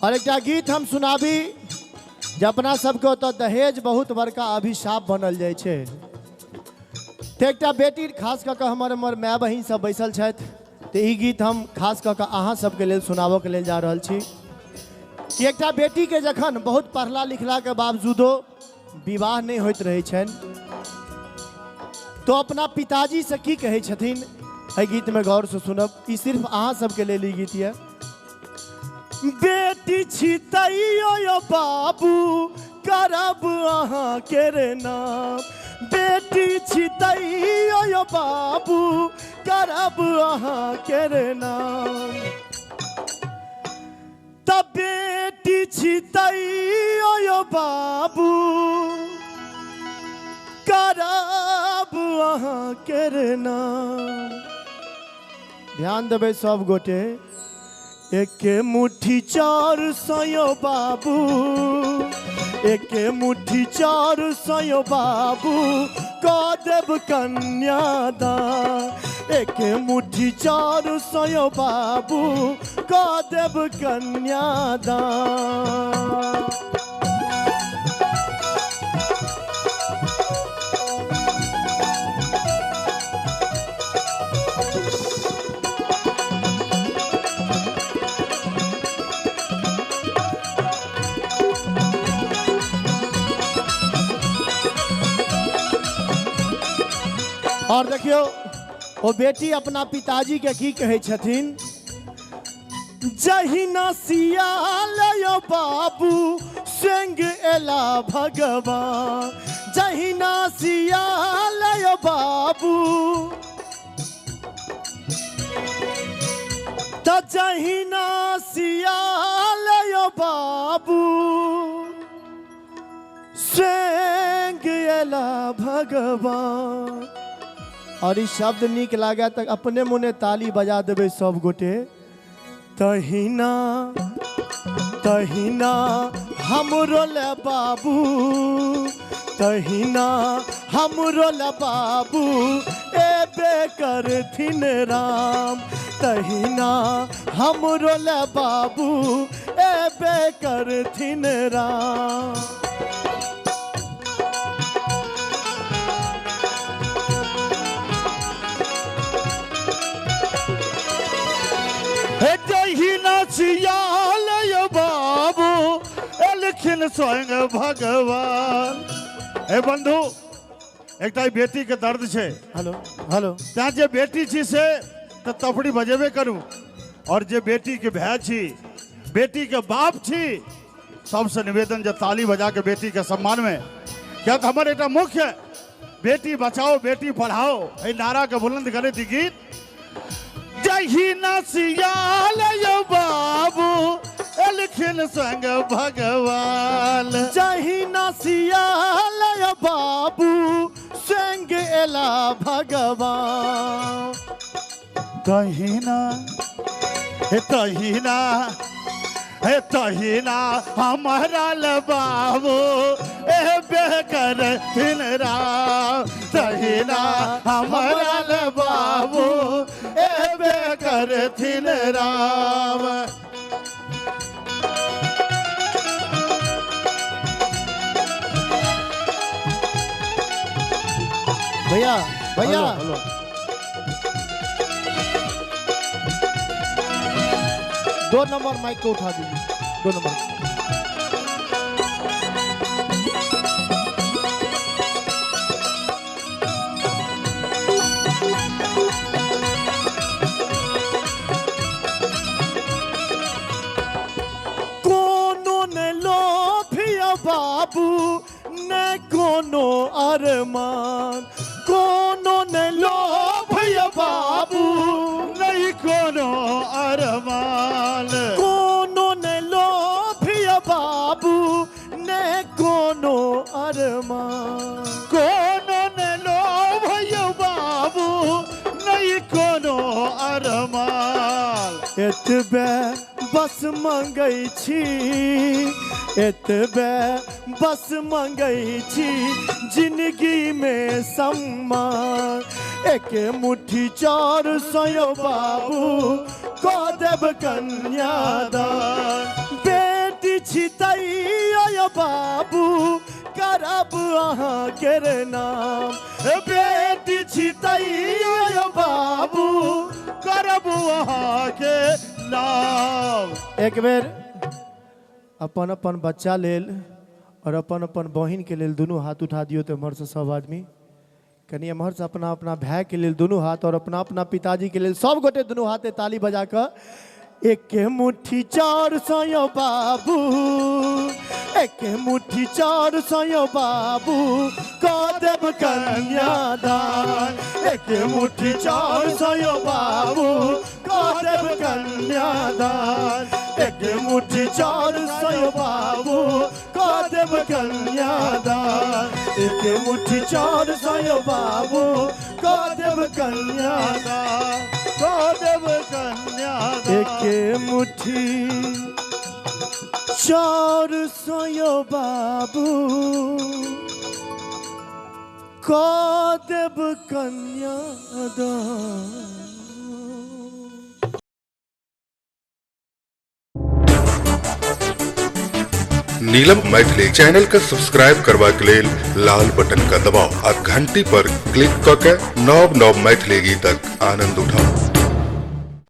और एकटा गीत हम सुनाबी जे अपना सबके ओतऽ दहेज बहुत बड़का अभिशाप बनल जाइ छै। तऽ एकटा बेटी खास कऽ कऽ हमर हमर माय बहिन सब बैसल छथि, तऽ ई गीत हम खास कऽ कऽ अहाँ सबके लेल सुनाबऽके लेल जा रहल छी कि एकटा बेटीके जखन बहुत पढ़ला लिखलाके बावजूदो विवाह नहि होइत रहै छनि तो अपना पिताजी से की कहै छथिन, एहि गीतमे गौरसँ सुनब। ई सिर्फ अहाँ सबके लेल ई गीत यऽ। बेटी छी तैयो यो बाबू करब अहाँ के रे नाम, बेटी छी तैयो यो बाबू करब अहाँ के रे नाम, त बेटी छी तैयो यो बाबू करब अहाँ के रे नाम। ध्यान देबै सब गोटे। एके मुट्ठी चार सयो बाबू, एके मुट्ठी चार सयो बाबू कऽ देब कन्यादान, एके मुट्ठी चार सयो बाबू कऽ देब कन्यादान। और देखियो ओ बेटी अपना पिताजी के की कहै छथिन, जहिना सियाल यो बाबू संग एला भगवान, जहिना सियाल यो बाबू, त जहिना सियाल यो बाबू संग एला भगवान। और ई शब्द नीक लागे तऽ अपने मोने ताली बजा देबै सब गोटे। तहिना तहिना हमरो ले बाबू, तहिना हमरो ले बाबू एबे करथिन राम, तहिना हमरो ले बाबू एबे करथिन राम। हे जहिना सियाल यो बाबू एलखिन स्वयं भगवान। हे बंधु, एकटा ई बेटी के दर्द छै। हेलो हेलो, तैं जे बेटी छी से तऽ तफड़ी बजेबे करू, और जे बेटी के भाय छी, बेटी के बाप छी, सबसे निवेदन जे ताली बजा के बेटी के सम्मान में, किया तऽ हमर एकटा मुख्य बेटी बचाओ बेटी पढ़ाओ एहि नारा के बुलंद करैत ई गीत। जहिना सियाल यो बाबू एलखिन संग भगवान, जहिना सियाल यो बाबू संग एला भगवान, तहिना हे तहिना हे तहिना हमारा ल बाबू एबे करथिन राम, तहिना हमारा ल बाबू एबे करथिन राम। भैया भैया हेलो, हेलो। 2 नंबर माइक को उठा दीजिए, 2 नंबर। कोनो ने लोभिया बाबू ने कोनो अरमान, कोनो ने लोभिया बाबू नहीं कोनो अरमान, कोनो ने लोभिया बाबू ने कोनो अरमान, कोनो ने लोभिया बाबू नहीं कोनो अरमान। एतबे बस मंगै छी, एतबे बस मंगै छी जिंदगी में सम्मान, एके मुट्ठी चार सयो बाबू कऽ देब कन्यादान, बेटी छी तैयो बाबू करब अहाँ के नाम, बेटी छी तैयो बाबू करब अहाँ के नाम। एक बेर अपन अपन बच्चा लेल और अपन अपन बहिन के लेल दुनू हाथ उठा दियौ तऽ एम्हरसँ सब आदमी, कनि एम्हरसँ अपना अपना भाय के लेल दुनू हाथ और अपना अपना पिताजी के लेल सब गोटे दुनू हाथे ताली बजा कऽ। एक मुट्ठी चाउर सयो बाबू, एक मुट्ठी चाउर सयो बाबू कऽ देब कन्यादान, एक मुट्ठी चाउर सयो बाबू कऽ देब कन्यादान, एक मुट्ठी चाउर सयो बाबू कऽ देब कन्यादान, एक मुट्ठी चाउर सयो बाबू कऽ देब कन्यादान, कऽ देब कन्यादान, एक मुट्ठी चाउर सयो बाबू कऽ देब कन्यादान। नीलम मैथिली चैनल के सब्सक्राइब करबाक लेल लाल बटन का दबाव आ घंटी पर क्लिक क के नव नव मैथिली गीतक आनंद उठाउ।